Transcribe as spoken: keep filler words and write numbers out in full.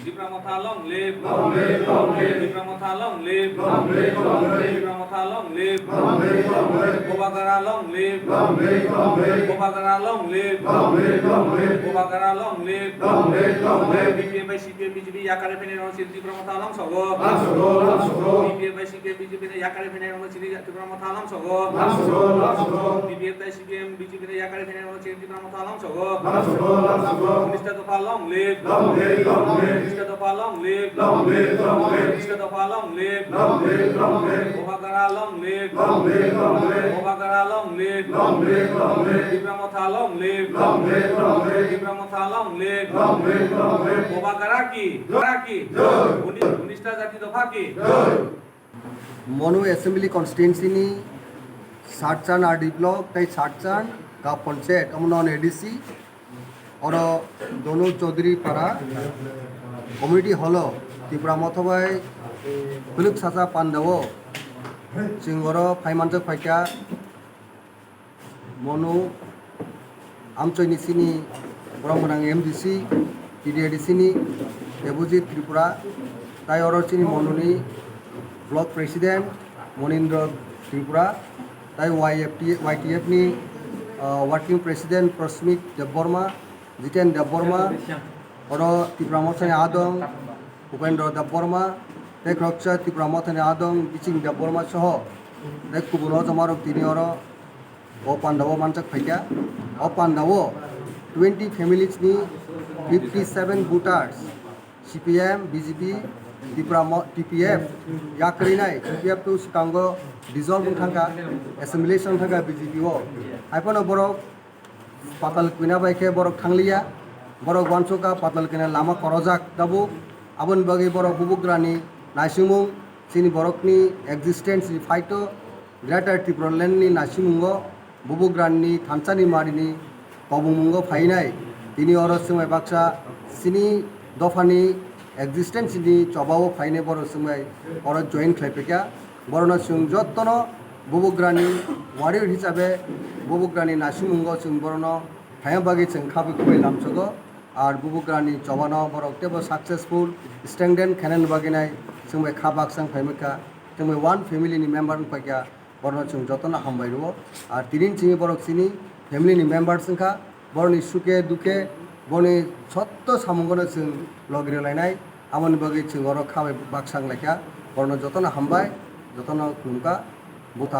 Tipra Motha long live. Long live, long live. Tipra Motha long live. Long live, long live. Tipra Motha long live. Long live, long live. Bubagra long live. Long live, long live. Bubagra long live. Long live, long live. Bubagra long live. Long live, long live. B P F bai C P M B J P yakare phainai rok chini Tipra Motha long sogo. Long sogo, long sogo. B P F bai C P M B J P ni yakare phainai rok chini Tipra Motha long sogo. Long sogo, long sogo. B P F bai C P M B J P ni yakare phainai rok chini Tipra Motha long sogo. Long sogo, long sogo. Unis ta dopha long live. Long live, long live. Unis ta dopha long live. Long live, long live. Unis ta dopha long live. Long live, long live. Bubagra long live. Long live, long live. Bubagra long live. Long live, long live. Tipra Motha long live. Long live, long live. Tipra Motha long live. Long live, long live. Bubagra ki, Bubagra ki. Jai. Unis, unis ta jati dopha ki. Jai. Monu Assembly Constituency ni Satchan R D Block tei Satchan Gap Panchayat, omo non A D C, oro Donu Chaudhary Para Community Hall o Tipra Motha bai Phuluk Sacha Pandao chwng oro phai manjak phaikha. Monu amchoini chini borok gwnang M D C, T D A D C ni Debojit Tripura, tai oro chini Monuni Block President Monindra Tripura, tai Y F T, Y T F ni, ah, Working President Prasmit Debbarma, Jiten Debbarma, oro Tipra Mothani adong Upendra Debbarma, tei khoroksa Tipra Mothani adong Biching Debbarma soho tei kubun o joma rok tini oro o pandao manjak phaikha. O pandao twenty families ni fifty seven voters C P M, B J P, Tipra Mo-, T P F yakrwinai, T P F to swkango dissolve wng thangkha, assimilation wng thangkha B J P o. Haiphano borok Patal Kwina bai khe borok thangliya, borok uansukha Patal Kwina lama korojak tabuk. Aboni bagwi borok bubugrani naisingmung, chini borokni existence ni phaito Greater Tipraland ni naisingungo bubugrani thansani marini kobongmungo phainai. Tini oro swngbai baksa chini dophani existence ni chobao phainai borok swngbai oro join khlaipaikha. Borokno chwng jotono bubugrani warrior hisabe bubugrani naisingungo chwng borokno phaina bagwi chwng khabai khubai lamsogo. Ar bubugrani chobano borok teibo successful strengthen khainani bagwi nai chwngbai kha baksa wng phaimaikha, chwngbai one family ni member wng paikha. Borokno chwng jotono hambai rwo. Ar tini chini borok chini family ni members wngkha, borokni sukhe dukhe, borokni sotto samungono chwng logi rwlainai. Aboni bagwi chwng oro khabai baksa wnglaikha. Borokno jotono hambai, jotono khulumkha. Buthar.